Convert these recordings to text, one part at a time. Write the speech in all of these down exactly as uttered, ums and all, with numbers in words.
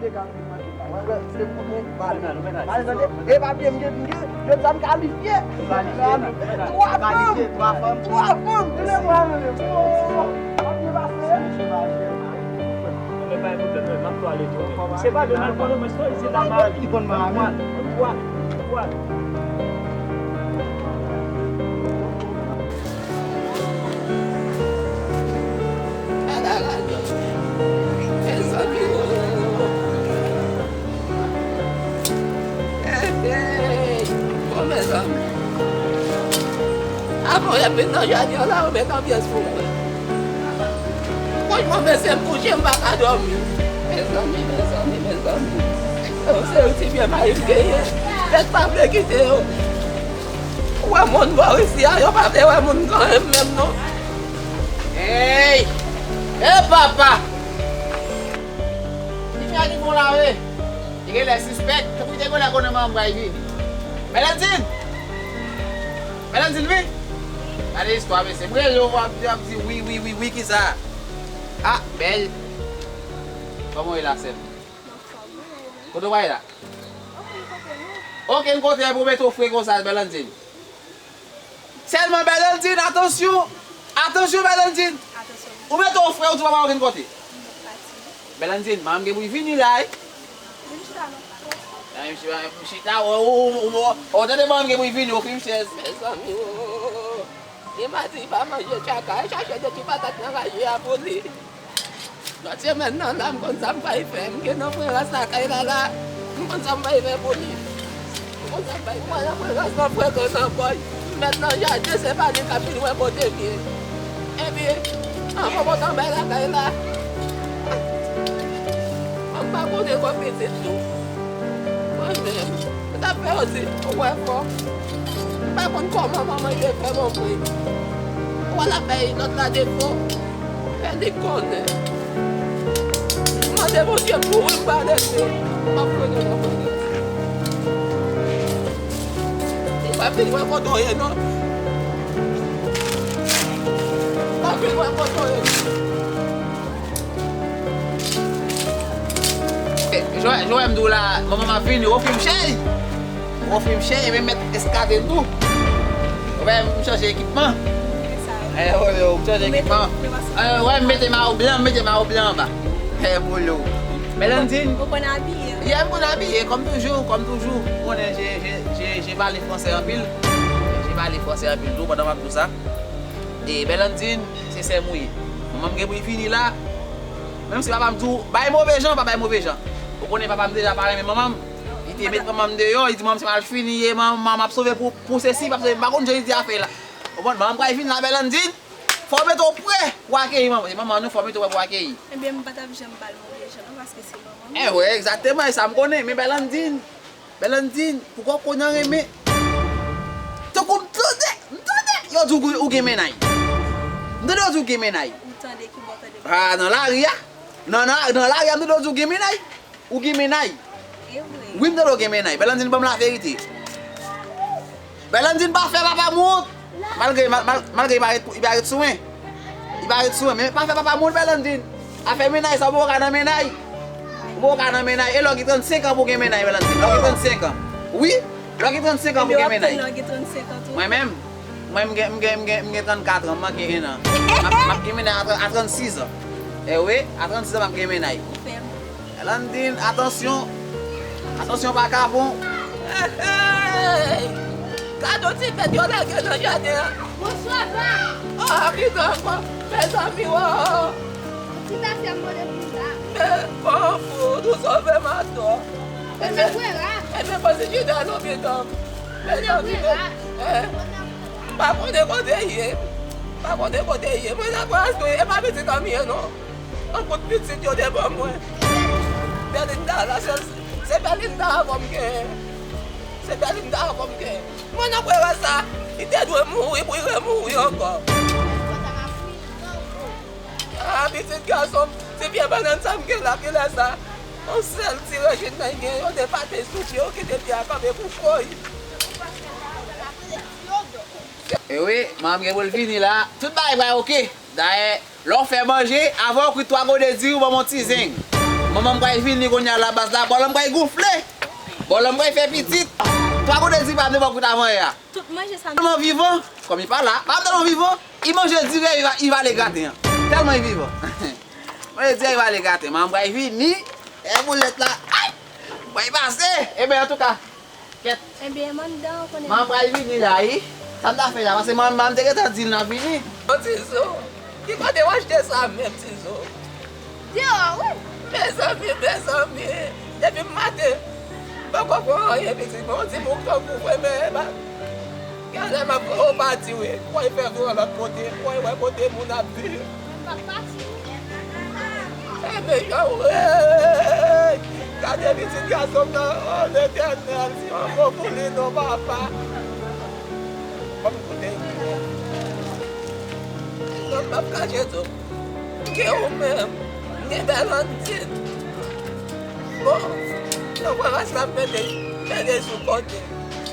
E papye m gen, m gen, yo di m kalifye. Twa fanm. Twa fanm. Twa fanm. Tande mwen, tande mwen. Papye pase. Se pa Donald Trump, se la mari. Li konn mari. Mezanmi, oh. Hey, hey. Bon, mezanmi. Avan w ap vin nan jaden an la, ou met anbyans pou mwen. Franchman, mesye, m kouche, m pa ka dòmi. Mezanmi, mezanmi, mezanmi. Se yon ti byen mari m genyen. Tèt pa vle kite yo. Ou wè moun bò isi a, yo pa vle wè moun gran menm, menm non. Hey! Hey, papa! Ki fè ki fon la, wi? Li genlè sispèk. Tankou te genlè konnen manman m pral vini. Bèlandin! Bèlandin, wi! Gade istwa, mesye. M rele w, w ap di, w ap di, wi, wi, wi, wi, kisa? Ah, bèl. Kòman w ye la, sè m? Kote w pral la? Okenn kote, pou mete w fre konsa, Bèlandin. Sèlman Bèlandin, atansyon! Atansyon, Bèlandin! Ou mete w fre, ou di w pa pral okenn kote. Bèlandin, manman m gen pou l vini la, wi. Ay, m chita, m chita, ou, ou, ou, ou, ou tande manman m gen pou l vini, ou fè m chèz. Mezanmi, oh. Li pa di pa manje tchaka, chache de ti patat nan raje a pou li. Lòt semèn nan la, m konn sa m pral fè. M gen nan frè ras lakay la la. M konn sa m pral fè pou li. M konn sa m pral fè. Mwen nan frè ras nan frekan nan kòy. M mèt nan jaden, se pa li k ap vin wè kote m ye. Epi, an mwen kontan bay lakay la. Mwen m pa konnen kòm pitit tou. Mwen menm, m t ap fè yo di, ou wè fò. M pa konn kòman manman te fè bon mwen. Ou wè l ap bay lòt la defo. Fè li konnen. Mande Bondye pou ou, m pa lese. M ap konnen nan konnen. Li pa vin wè kote w ye, non. Li pa vin wè kote w ye. Eh, Joël, Joël, m di w la, manman m ap vini, ou fè m chèy. Ou fè m chèy, men m mèt eskade tou. Ou wè, m chanje ekipman. Eh, ou, ou, m chanje ekipman. Eh, wè, m mete mayo blan, m mete mayo blan anba. Eh, bolo. Bèlandin. Ou konn abiye? Yeah, m konn abiye, kòm toujou, kòm toujou. Ou konnen, je, je, je, je parle français anpil. Je parle français anpil tou, pandan m ap di w sa. E Bèlandin, se sè m ou ye. Manman m gen pou l vini la. Menm si papa m di w, bay move jan, pa bay move jan. Ou konnen papa m deja pa renmen manman m. Li te met manman m deyò, li di manman m se malfini ye, manman m ap sove pou, pou sesi, p ap sove, m pa konn jan li di afè la. Ou konprann? Manman m pral vin la, Bèlandin. Fò w mete w prè pou akeyi manman. Se manman nou, fò w mete w prè pou akeyi. Ebyen, m pa t ap janm ba l move jan non, paske se manman m. Eh, wi, egzakteman, e sa m konnen. Men Bèlandin, Bèlandin, poukò kounye a renmen? Tankou m tande, m tande, yo di w ou gen mennaj. M tande yo di w gen mennaj. Ou tande ki bò w tande? Ah, nan lari a. Nan, nan, nan lari a, m tande yo di w gen mennaj. Ou gen mennaj. E vre. Wi, m tande w gen mennaj. Bèlandin, ban m laverite. Bèlandin pa fè papa m wont. Malgre, mal, mal, malgre li pa ret, li pa ret sou mwen. Li pa ret sou mwen. Men pa fè papa m wont, Bèlandin. Afè mennaj sa, ou poko ka nan mennaj. Ou poko ka nan mennaj. E lè w gen trannsenk an pou w gen mennaj, Bèlandin. Lè w gen trannsenk an. Wi. Lè w gen trannsenk an pou w gen mennaj. Mwen menm, mwen, m gen, m gen, m gen, m gen trannkat an, m manke en an. M ap, m ap gen mennaj a, a trannsis an. E wi, a trannsis an, m ap gen mennaj. Bèlandin, atansyon. Atansyon, pa kapon. Hey, hey. Gade yon ti bèt yo lage nan jaden an. Bonswa, pa. Ah, piga ankò. Mezanmi, o. Ti tasè m mande pou la. Men, bon, fout, ou sove m atò. Mwen nan frè a. Ebyen, pase jide a lopital. Mezanmi, men, eh. M pa konnen kote l ye. M pa konnen kote l ye. Mwen nan klas tou, e pa pitit an m ye non. Yon kout pitit yo te ban mwen. Belinda la, se, se Belinda ankò m genyen. Se Belinda ankò m genyen. Mwen nan prera sa, li te dwe mouri pou li remouri ankò. Ah, pitit gason m, ti pye bannann sa m gen la, kilè sa? Yon sèl ti rejin nan l gen, yo te pate sou pye, yo kite pye a kanpe pou fway. E wi, manman m gen pou l vini la. Tout bagay va oke. Dayè, lè w fè manje, avan w kwit twa gode diri, ou ban m yon ti zeng. Manman m pral vini kounye a la baz la, bòlò m pral gonfle. Bòlò m pral fè pitit. Twa kote di pa m te ba w kout avan yè a. Tout manje sa. Tèlman vivan, kòm li pa la, pa tèlman vivan, li manje dirèk, li va, li vale graten an. Tèlman li vivan. Manje dirèk, li vale graten. Manman m pral vini, e boulèt la, ay! Pral pase. Ebyen, antouka, kèt. Ebyen, mandan, ou konnen. Manman pral vini la, wi. Sa m ta fè la, paske manman, manman te gentan di l n ap vini. Ô, Tizo, ki kote w achte sa menm, Tizo? Deyò, wi. Mezanmi, mezanmi, depi maten, m poko pran anyen, pitit mwen, yon ti bouk tankou vre, men, e pa, gen lè m ap, ou pati, wi. Ou al fè vre lòt kote, ou al wè kote moun ap viv. Mwen pa pati. E mechan, wi. Gade pitit gason m nan, o Letènèl, si yon mo pou li non, papa. Ban m koute. Non, m p ap kache tou. M gen ou menm. M gen Bèlandin. Bon, nan pwen ras la, m mete, mete sou kote.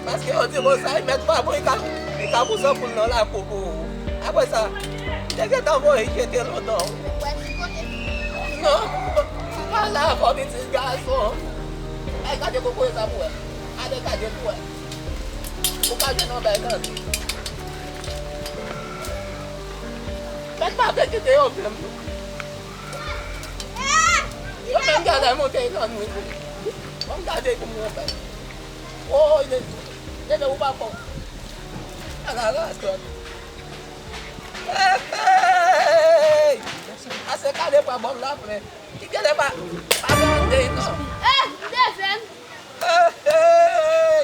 Paske yo di konsa, li mèt pa bon, li ka, li ka pouse poul nan lakou pou ou. Apre sa, m te gentan voye jete lontan. Non, m pa la avè w, pitit gason. Ay, gade kokoye sa pou wè. Ale gade pou wè. Ou ka jwenn yon bèl tande. Bèt pa vle kite yo menm. Yo menm genlè monte nan nou tou. Ban m gade pou mwen fè. Woy, Jezi. Jezi, ou pa fò. Ala radòt. Hey, hey! Ase kale pa bò m la, frè. Ki genlè pa, pa tande, non. Eh, devèn. Hey, hey!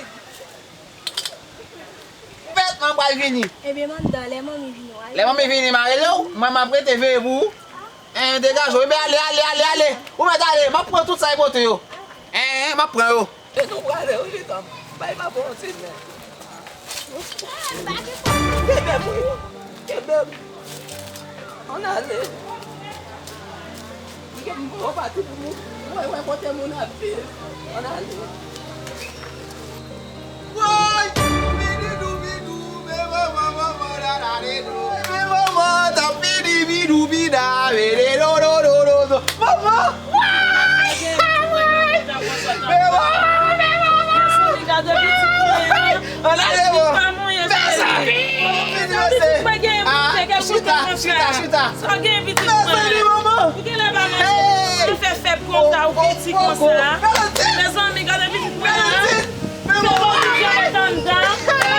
Fèt, manman pral vini. Ebyen, mandan, lè manmi vini, w ale. Lè manmi vini, m a rele w. Mwen, m ap rete veye pou ou. En, degaje w. Ebyen, ale, ale, ale, ale. Ou mèt ale. M ap pran tout sa e pote yo. En, en, m ap pran yo. E nou prale, wi, pitit. Bay papa yon ti men. Kenbe m, wi. Kenbe m. Ann ale. M gen m bon pati pou moun. Mwen wè kote moun ap viv. Ann ale. Woy! Bidi doubidou, men manman, manman, dada, dedou. Men manman, tanpidi, bidou, bida, bidi, do, do, do, do, do. Manman! Woy! Woy! Men manman, men manman! Ann ale, bon. Mezanmi! Vini, mesye. Ah, chita, chita, chita. Sa gen pitit mwen. Mezanmi, manman. Ou genlè pa manje. Hey! Ou fè fèb konsa, ou piti konsa. Mezanmi, gade pitit mwen. Mezanmi, manman. Pitit mwen andan.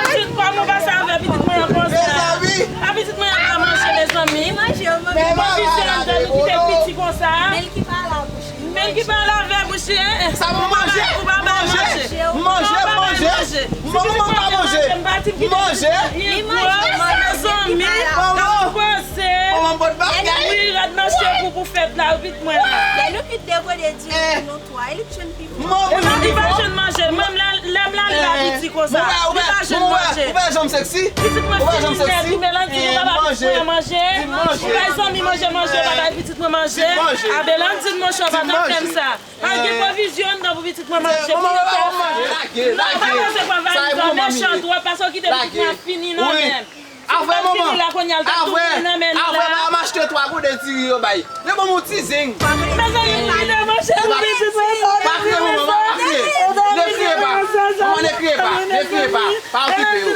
Pitit, kòman ou pase avè pitit mwen an konsa? Mezanmi. A pitit mwen an pa manje, mezanmi. Li manje, yo manje. Konfizyon anndan, nou kite l piti konsa. Men l ki pa la bouch li. Men l ki pa la avè bouch li, en. Sa pou manje? Ou pa bay manje. Manje, manje. Manman pa manje. Manje. Li gwo, mezanmi. Manman. Tankou koze. Manman pot bagay. Wi, rad mache pou, pou fèt la, wi, pitit mwen la. Lè nou ki devwe de di nou twa, e li k jwenn pi bon. Manman, li pa jwenn manje. Mwen, lè, lè m la, li pa piti konsa. Li pa jwenn manje. Ou pa janm seksi. Pitit mwen fini nèt, wi, Belandine, ou pa bay pitit mwen manje. Ou bay zanmi manje, manje, ou pa bay pitit mwen manje. A Belandine, monchè, ou pa ta fè m sa. Pa gen pwovizyon anndan pou pitit mwen manje. Pou yo fè. Non, pa pase kwa valiz la, mechan twòp, paske w kite pitit mwen ap fini nan men m. Avè manman. Avè, avè, pa m achte twa gouden diri yo bay. Yo ban m yon ti zen. Mezanmi, m kite manje pou pitit mwen. Pa kriye, manman, pa kriye. Ne kriye pa. Manman, ne kriye pa. Ne kriye pa. Pa okipe yo.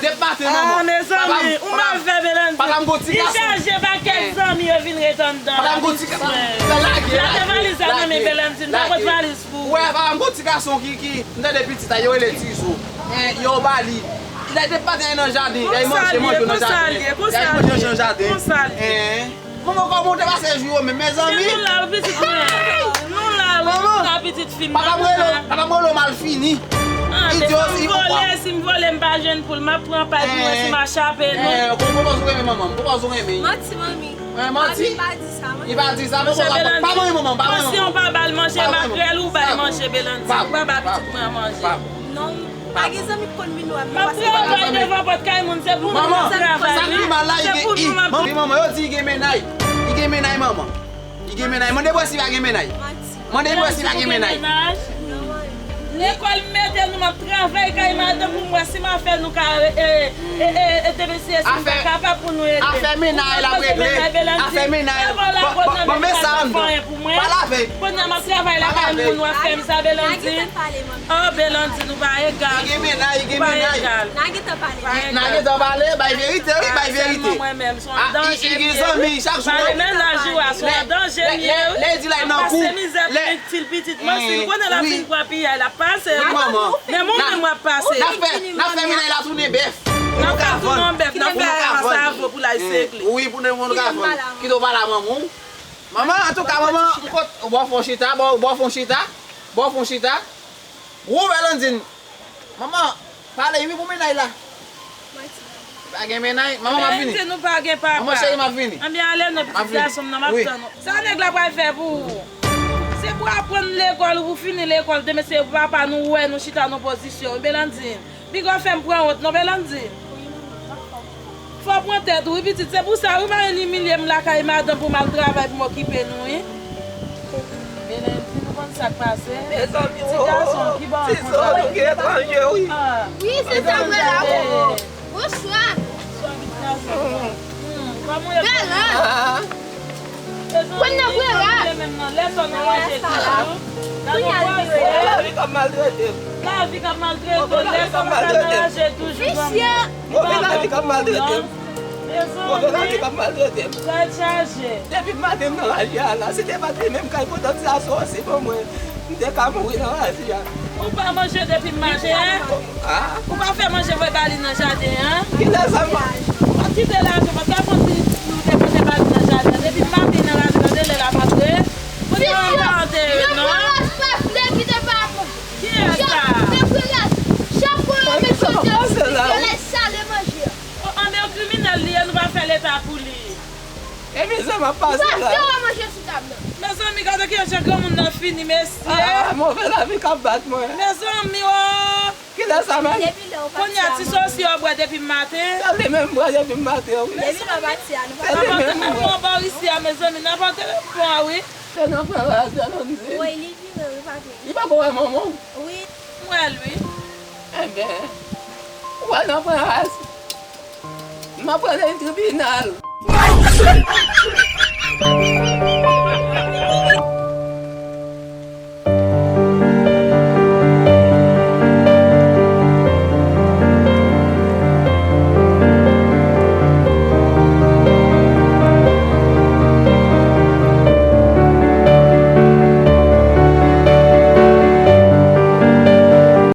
Depi maten, manman. Mezanmi, ou malfè, Belandine. Li chaje pakèt zanmi yo vin ret anndan. Papa m gon ti ka-, lage, lage, lage. Gade valiz la nan men Belandine. Pa pot valiz pou ou. Wè, papa m gon ti gason ki, ki, m tande pitit la, yo rele Tizo. En, yo ba li. Li te pa gen nan jaden, li manje, manje nan jaden. Li manje nan jaden. En. Manman, kòman w te pase jou yo menm, mezanmi? Nou la, wi, pitit mwen. Nou la, wi, nou la, pitit fi m. Papa m rele, papa m rele w malfini. Li di w si m vole, si m vole, m pa jwenn poul, m ap pran pay pou mwen, si m a chape, non. Bon, bon, bon, ou renmen manman m, bon, bon, ou renmen. Manti, manmi. Manti? Manmi pa di sa, manmi. Li pa di sa, bon, bon, pa manmi manman, pa manmi manman. Panse w pa ba l manje, makrèl ou bay manje, Belandine. Ou pa ba pitit mwen manje. Non, pa gen zanmi k konn vin wè m nan, paske m ap travay devan pòt kay moun, se pou nou m ap travay, wi. Se pou nou m ap travay. Manman, yo di li gen mennaj. Li gen mennaj, manman. Li gen mennaj. Mande m wè si pa gen mennaj. Mande m wè si pa gen mennaj. Lekòl m mete nou, m ap travay kay madanm pou m wè si m a fè nou ka, e, e, e, e, te mesye si m ta kapab pou nou ede. Afè mennaj l ap regle. Afè mennaj. Bon, bon, men sa, Andrew. Pale avè l. Kounye a m ap travay lakay moun, w ap fè m sa, Belandine. Oh, Belandine, nou pa egal. Li gen mennaj, li gen mennaj. Nou pa egal. N a gentan pale. N a gentan pale, bay verite, wi, bay verite. Sèlman mwen menm, se yon danje m ye, wi. Pale mennaj ou a, se yon danje m ye, wi. Lè, lè, lè, lè di la nan kou. Pase mizè pou pitit, pitit mansin, ou konnen l ap fin pran piyay, l ap pase, wi. Men mwen menm, m ap pase. N ap fè, n ap fè mennaj la tounen bèf. N ap fè tounen bèf, n ap fè sa vo pou l al segle. Wi, pou nou ka vann. Kite w pale a manman w. Manman, antouka, manman, ou kot, ou ba w fè yon chita, ba w, ba w fè yon chita, ba w fè yon chita. Ou, Belandine, manman, pale wi pou mennaj la. Pa gen mennaj, manman, m ap vini. Belandine, nou pa gen papa. Manman cheri, m ap vini. Anben ale non, pitit gason m nan, m ap tann ou. Sa nèg la pral fè pou ou? Se pou aprann lekòl, ou pou fini lekòl, demen se papa nou wè nou chita nan pozisyon, wi, Belandine. Piga w fè m pran wont non, Belandine. Fò w pran tèt ou, wi, pitit. Se pou sa, wi, m al imilye m lakay madanm pou m al travay, pou m okipe nou, wi. Belandine, ou konn sa k pase? Mezanmi, ti gason ki ba w ti sò nou gen etranje, wi. Wi, se sa m wè la, wi. Bonswa. Bonswa, pitit gason. Kòman w ye? Bèl, hein? Kounye a vre la. Lavi k ap maltrete m. Lavi k ap maltrete w. Lè sa w pa nan raje toujou. Visye. Move lavi k ap maltrete m. Mezanmi. Move lavi k ap maltrete m. Tèt chaje. Depi maten m nan raje a la, si te pa t li menm kay potansyal sa osi ban mwen. M te ka mouri nan raje a. Ou pa manje depi maten an? Ou pa fè manje voye ba li nan jaden an? Kilè sa m... Kite l atou, paske ou konn si nou te pote ba li nan jaden an. Depi maten nan raje, tande lè l ap antre. Kounye a w ap antere non. Yo pa vle kite ba mwen. Kiyès sa? Chak fwa yo met chòdyè sou fè lè sale manje. Anben yon kriminèl li ye, nou pa fè leta pou li. E mizè m ap pase la. Ou pa fè wè manje sou tab nan. Mezanmi, gade kijan granmoun nan fini, mesye. Ah, move lavi k ap bat mwen. Mezanmi, oh. Kilè sa menm? Kounye a ti sosi yo bwè depi maten. Se li menm bwè depi maten, wi. Depi lè w pati a, nou pa... Se li menm bwè. Bon, bò isi a, mezanmi, n ap antere bon, wi. Se nan pran raje a, non, mizè. Wi, li vire, wi, pa vre. Li poko wè manman w? Wi. M wè l, wi. Enben, ou wè nan pran raje. M ap pran l nan tribinal.